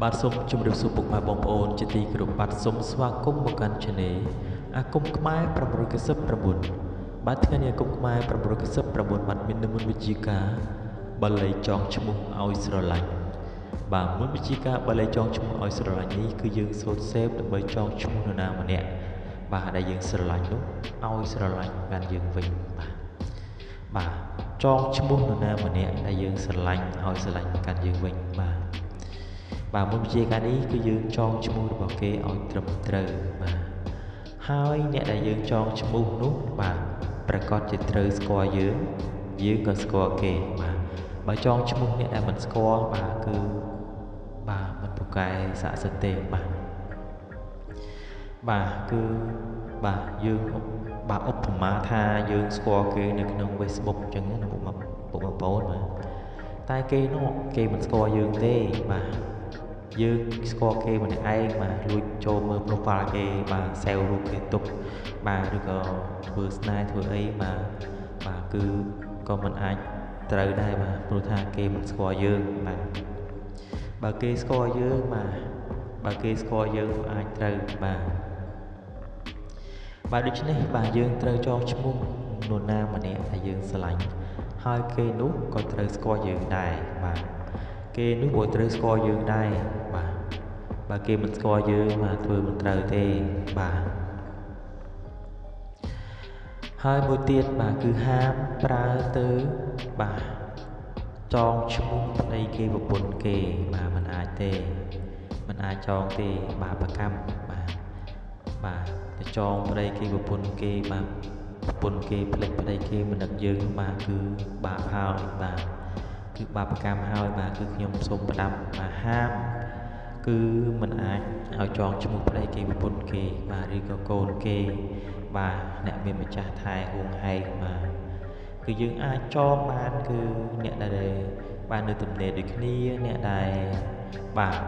បាទសូមជម្រាបសួរពុកម៉ែបងប្អូនជាទីគោរពបាទសូមស្វាគមន៍មកកាន់ Channel អាគមខ្មែរ599បាទថ្ងៃនេះអាគមខ្មែរ599បាទមាននិមន្តវិជ្ជាការបាលីចងឈ្មោះឲ្យស្រឡាញ់បាទមុនវិជ្ជាការបល័យចងឈ្មោះឲ្យស្រឡាញ់នេះគឺយើងសូត្រសេពដើម្បីចងឈ្មោះនរណាម្នាក់បាទដែលយើងស្រឡាញ់នោះឲ្យស្រឡាញ់បានយើងវិញបាទបាទចងឈ្មោះនរណាម្នាក់ដែលយើងស្រឡាញ់ឲ្យស្រឡាញ់មកកាន់យើងវិញបាទបាទមុនវិជ្ជាការនេះគឺយើងចងឈ្មោះរបស់គេឲ្យត្រឹមត្រូវបាទហើយអ្នកដែលយើងចងឈ្មោះនោះបាទប្រកាសជាត្រូវស្គាល់យើងយើងក៏ស្គាល់គេបាទបើចងឈ្មោះអ្នកដែលមិនស្គាល់បាទគឺបាទមិនពូកែស័ក្តិសិទ្ធិទេបាទបាទគឺបាទយើងបាទឧបមាថាយើងស្គាល់គេនៅក្នុង Facebook អញ្ចឹងណាពុកបងប្អូនបាទតែគេនោះគេមិនស្គាល់យើងទេបាទយើងស្គាល់គេម្នាក់ឯងបាទលួចចូលមើល profile គេបាទ save រូបគេទុកបាទឬក៏ធ្វើស្នេហ៍ធ្វើអីបាទបាទគឺក៏មិនអាចត្រូវដែរបាទព្រោះថាគេមិនស្គាល់យើងបាទបើគេស្គាល់យើងបាទបើគេស្គាល់យើងអាចត្រូវបាទបាទដូច្នេះបាទយើងត្រូវចងឈ្មោះនរណាម្នាក់ដែលយើងស្រឡាញ់ហើយគេនោះក៏ត្រូវស្គាល់យើងដែរបាទគេនោះក៏ត្រូវស្គាល់យើងដែរបាទបើគេមិនស្គាល់យើងបាទធ្វើមិនត្រូវទេបាទហើយមួយទៀតបាទគឺហាមប្រើទៅបាទចងឈ្មោះប្តីគេប្រពន្ធគេបាទមិនអាចទេមិនអាចចងទេបាទប្រកម្មបាទបាទទៅចងប្តីគេប្រពន្ធគេបាទប្រពន្ធគេផ្លិចប្តីគេមិននឹកយើងបាទគឺបាបហើយបាទគឺបាបកម្មហើយបាទគឺខ្ញុំសូមផ្ដាំបាទហាមគឺមិនអាចឲ្យចងឈ្មោះប្តីគេប្រពន្ធគេបាទឬក៏កូនគេបាទអ្នកមានម្ចាស់ថែហួងហែងបាទគឺយើងអាចចងបានគឺអ្នកដែលបាននៅទំនេរដូចគ្នាអ្នកដែលបាទ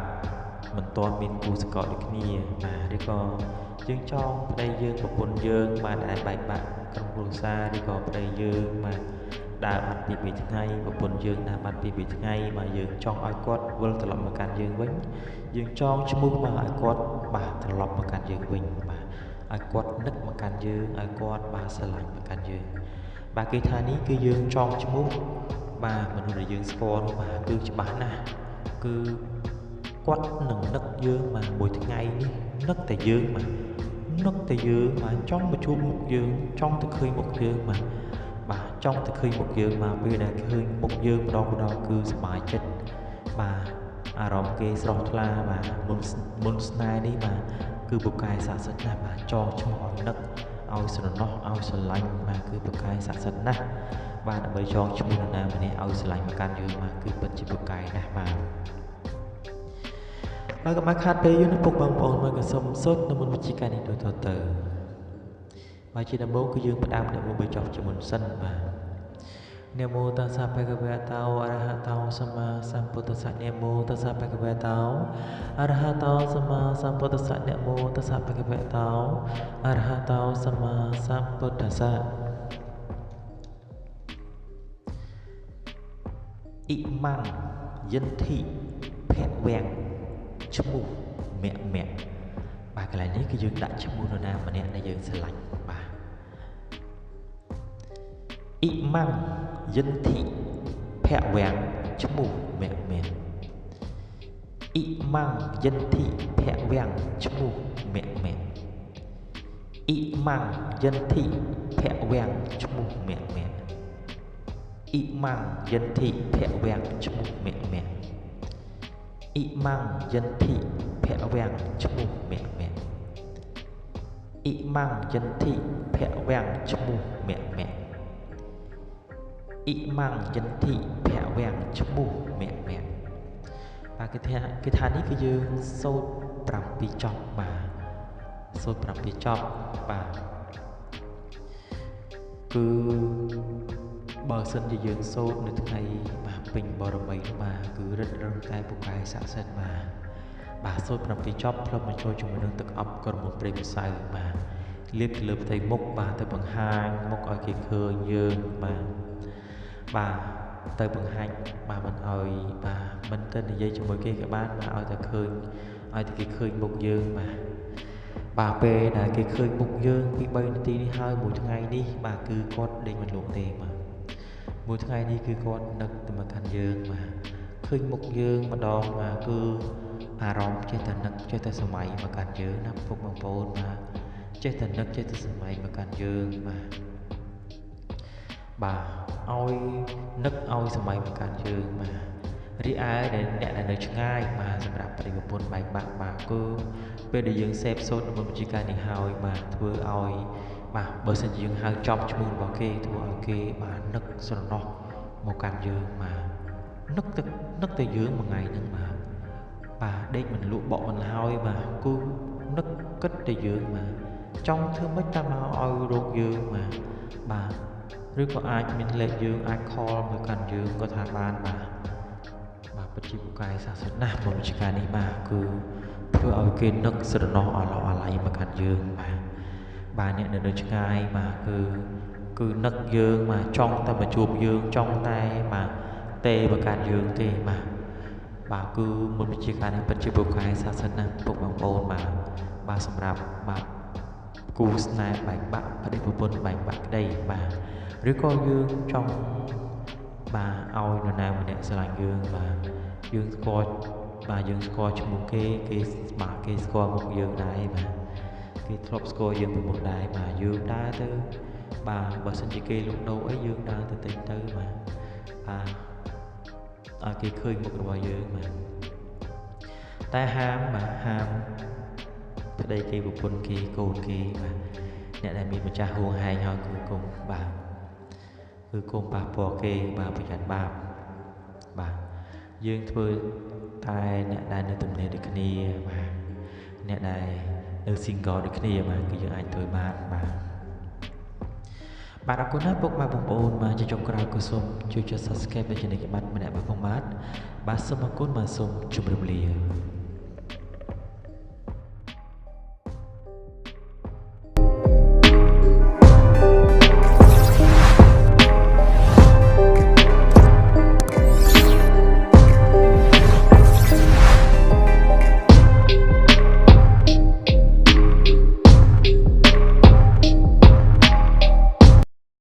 មិនទាន់មានគូសកលដូចគ្នាបាទឬក៏យើងចងប្តីយើងប្រពន្ធយើងបាទដែលបែកបាក់ក្រុមគ្រួសារឬក៏ប្តីយើងបាទដើរបាត់ពី2ថ្ងៃប្រពន្ធយើងដើរបាត់ពី2ថ្ងៃបាទយើងចង់ឲ្យគាត់វិលត្រឡប់មកកាន់យើងវិញយើងចងឈ្មោះមកឲ្យគាត់បាទត្រឡប់មកកាន់យើងវិញបាទឲ្យគាត់នឹកមកកាន់យើងឲ្យគាត់បាទស្រឡាញ់មកកាន់យើងបាទគេថានេះគឺយើងចងឈ្មោះបាទមនុស្សដែលយើងស្គាល់នោះបាទគឺច្បាស់ណាស់គឺគាត់នឹងនឹកយើងបាទមួយថ្ងៃនេះនឹកតែយើងបាទនឹកតែយើងបាទចង់មកជួបមុខយើងចង់ទៅឃើញមុខយើងបាទបាទចង់ទៅឃើញមុខយើងបាទពេលដែលឃើញមុខយើងម្ដងម្ដងគឺសប្បាយចិត្តបាទអារម្មណ៍គេស្រស់ថ្លាបាទមុនស្នេហ៍នេះបាទគឺពូកែស័ក្តិសិទ្ធិណាស់បាទចងឈ្មោះឲ្យនឹកឲ្យស្រណោះឲ្យស្រឡាញ់បាទគឺពូកែស័ក្តិសិទ្ធិណាស់បាទដើម្បីចងឈ្មោះនរណាម្នាក់ឲ្យស្រឡាញ់មកកាន់យើងបាទគឺពិតជាពូកែណាស់បាទបើកុំឲ្យខាតពេលយូរណាពុកបងប្អូនមកក៏សូមសូត្រនៅមុនវិជ្ជាការនេះដូចតទៅបាទជាដំបូងគឺយើងផ្ដើមនមោបីចប់ជាមុនសិនបាទនមោតស្សៈភគវតោអរហតោសម្មាសម្ពុទ្ធស្សៈនមោតស្សៈភគវតោអរហតោសម្មាសម្ពុទ្ធស្សៈនមោតស្សៈភគវតោអរហតោសម្មាសម្ពុទ្ធស្សៈអ៊ីម៉ាំងយិនធិភវៈឈ្មោះមគ្គមគ្គបាទកន្លែងនេះគឺយើងដាក់ឈ្មោះនរណាម្នាក់ដែលយើងស្រឡាញ់បាទអ៊ីម៉ាំងយិនធិភវៈឈ្មោះមគ្គមគ្គអ៊ីម៉ាំងយិនធិភវៈឈ្មោះមគ្គមគ្គអ៊ីម៉ាំងយិនធិភវៈឈ្មោះមគ្គមគ្គអ៊ីម៉ាំងយិនធិភវៈឈ្មោះមគ្គមគ្គអ៊ីម៉ាំងយិនធិភវៈឈ្មោះមគ្គមគ្គ អ៊ីម៉ាំងយន្តិភវំងឈ្មោះមៈមៈអ៊ីម៉ាំងយន្តិភវំងឈ្មោះមៈមៈបាទគេថានេះគឺយើងសូត្រ7ចប់បាទសូត្រ7ចប់បាទគឺបើសិនជាយើងសូត្រនៅថ្ងៃបាទពេញបរមីនោះបាទគឺរិទ្ធរឹងតែពូកែស័ក្តិសិទ្ធិបាទបាទសូត្រ7ចប់ធ្លាប់បញ្ចូលជាមួយនឹងទឹកអប់ក្រមួនប្រេងម្សៅបាទលាបទៅលើផ្ទៃមុខបាទទៅបង្ហាញមុខឲ្យគេឃើញយើងបាទបាទទៅបង្ហាញបាទមិនឲ្យបាទមិនទៅនិយាយជាមួយគេក៏បានបាទឲ្យតែឃើញឲ្យតែគេឃើញមុខយើងបាទបាទពេលដែលគេឃើញមុខយើងពី3នាទីនេះហើយមួយថ្ងៃនេះបាទគឺគាត់ដេញមិនលក់ទេបាទមួយថ្ងៃនេះគឺគាត់នឹកទៅមកកាន់យើងបាទឃើញមុខយើងម្ដងបាទគឺអារម្មណ៍ចេះតែនឹកចេះតែសម័យមកកាន់យើងណាពុកបងប្អូនបាទចេះតែនឹកចេះតែសម័យមកកាន់យើងបាទបាទឲ្យនឹកឲ្យសម័យមកកាន់យើងបាទរីឯដែលអ្នកដែលនៅឆ្ងាយបាទសម្រាប់ប្រិយប្រពន្ធបែកបាក់បាទគឺពេលដែលយើងសេពសូត្រមន្តវិជ្ជាការនេះហើយបាទធ្វើឲ្យបាទបើសិនជាយើងហៅចំឈ្មោះរបស់គេធ្វើឲ្យគេបាទនឹកស្រណោះមកកាន់យើងបាទនឹកតែយើងមួយថ្ងៃហ្នឹងបាទបាទដេកមិនលក់បក់មិនហើយបាទគឺនឹកគិតតែយើងបាទចង់ធ្វើម៉េចតាមមកឲ្យរោគយើងបាទបាទឬក៏អាចមានលេខយើងអាចខលមកកាន់យើងក៏ថាបានបាទបាទពិតជាពូកែស័ក្តិសិទ្ធិណាស់មន្តវិជ្ជាការនេះបាទគឺធ្វើឲ្យគេនឹកស្រណោះអឡោះអាល័យមកកាន់យើងបាទបាទអ្នកនៅឆ្ងាយបាទគឺនឹកយើងបាទចង់តែមកជួបយើងចង់តែបាទទេមកកាន់យើងទេបាទបាទគឺមន្តវិជ្ជាការនេះពិតជាពូកែស័ក្តិសិទ្ធិណាស់ពុកបងប្អូនបាទបាទសម្រាប់បាទគូស្នេហ៍បែកបាក់ប្តីប្រពន្ធបែកបាក់ក្តីបាទឬក៏យើងចង់បាទឲ្យនរណាម្នាក់ស្រឡាញ់យើងបាទយើងស្គាល់បាទយើងស្គាល់ឈ្មោះគេគេបាទគេស្គាល់មុខយើងដែរបាទគេធ្លាប់ស្គាល់យើងពីមុនដែរបាទយើងដើរទៅបាទបើសិនជាគេលក់ដូរអីយើងដើរទៅទិញទៅបាទបាទឲ្យគេឃើញមុខរបស់យើងបាទតែហាមបាទហាមប្តីគេប្រពន្ធគេកូនគេបាទអ្នកដែលមានម្ចាស់ហួងហែងហើយគឺគុំបាទគឺគុំប៉ះពាល់គេបាទប្រយ័ត្នបាបបាទយើងធ្វើតែអ្នកដែលនៅទំនេរដូចគ្នាបាទអ្នកដែលនៅ single ដូចគ្នាបាទគឺយើងអាចធ្វើបានបាទបាទអរគុណណាស់ពុកម៉ែបងប្អូនបាទជាចុងក្រោយក៏សូមជួយចុច Subscribe และ Channel ខ្ញុំបាទម្នាក់ផងបាទបាទសូមអរគុណបាទសូមជម្រាបលា។